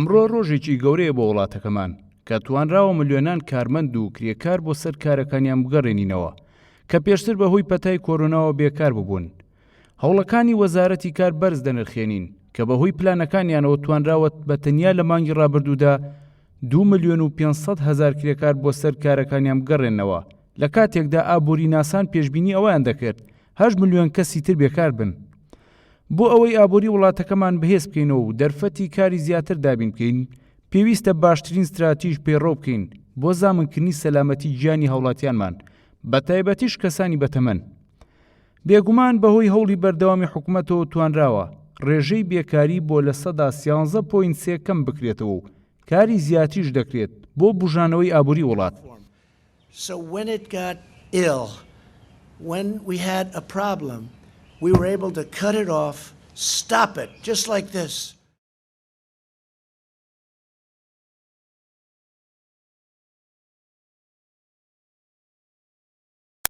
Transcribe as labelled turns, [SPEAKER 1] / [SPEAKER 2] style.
[SPEAKER 1] ئەمڕۆ ڕۆژێکی گەورەیە بۆ وڵاتەکەمان کە توانراوە ملیۆنان کارمەند و کرێکار بۆ سەر کارەکانیان بگەڕێنینەوە کە پێشتر بەهۆی پەتای کۆرۆناوە بێکار ببوون. هەوڵەکانی وەزارەتی کار بەرز دەنرخێنین کە بەهۆی پلانەکانیانەوە توانراوە بە تەنیا لە مانگی ڕابردوودا 2 ملیۆن و 500 هەزار کرێکار بۆ سەر کارەکانیان بگەڕێنەوە لە کاتێکدا ئابووریناسان پێشبینی ئەوەیان دەکرد هەشت ملیۆن کەسی تر بێکار بن. بۆ ئەوەی ئابووری وڵاتەکەمان بەهێز بکەینەوە و دەرفەتی کاری زیاتر دابین بکەین، پێویستە باشترین ستراتیژ پەیڕەو بکەین بۆ زامنکردنی سەلامەتی گیانی هاوڵاتیانمان، بەتایبەتیش کەسانی بەتەمەن. بێگومان بەهۆی هەوڵی بەردەوامی حکومەتەوە توانراوە ڕێژەی بێکاری بۆ 13.3% کەم بکرێتەوە و کاری زیاتریش دەکرێت بۆ بوژانەوەی ئابووری وڵات.
[SPEAKER 2] So when it got ill, when we had a problem, we were able to cut it off, stop it, just like this.